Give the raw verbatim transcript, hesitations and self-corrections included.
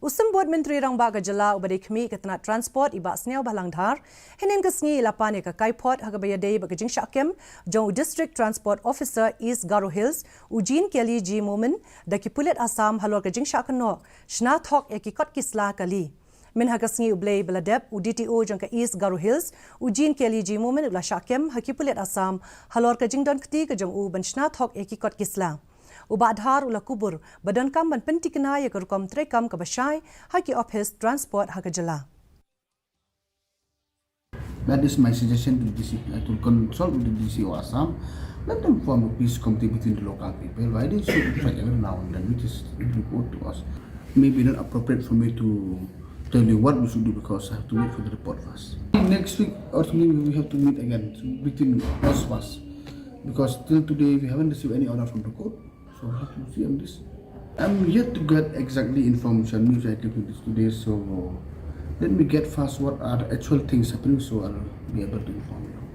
U Symbud Myntri Rangbah ka jylla uba dei khmih ka tnat Transport i Bah Sniawbhalang Dhar, hynnin ka sngi i la pan ïa ka kaiphod ha kaba ïadei bad ka jingshah kem jong u District Transport Officer East Garo Hills, u Jean Kelly G Momin, da ki pulit Assam halor ka jingshah kynnoh shna thok ïa ki kot ki sla kali. Mynha ka sngi U Blei ba la dep, u D T O jong ka East Garo Hills, u Jean Kelly G Momin u la shah kem ha ki pulit Assam halor ka jingdon kti ka jong u ban shna thok ïa ki kot ki sla. U Bah Dhar u la kubur ba donkam ban pyntikna ïa ka rukom treikam kaba shai ha ki ophis transport ha ka jylla. That is my suggestion to the D C, uh, to consult with the D C of Assam. Let them form a peace committee between the local people. Why they should strike every now and then, which is report to us. Maybe not appropriate for me to tell you what we should do because I have to wait for the report first. Next week or something, we have to meet again between us first. Because till today, we haven't received any order from the court. So we have to see on this. I'm yet to get exactly information, news I came to this today, so let me get first what are the actual things happening, so I'll be able to inform you.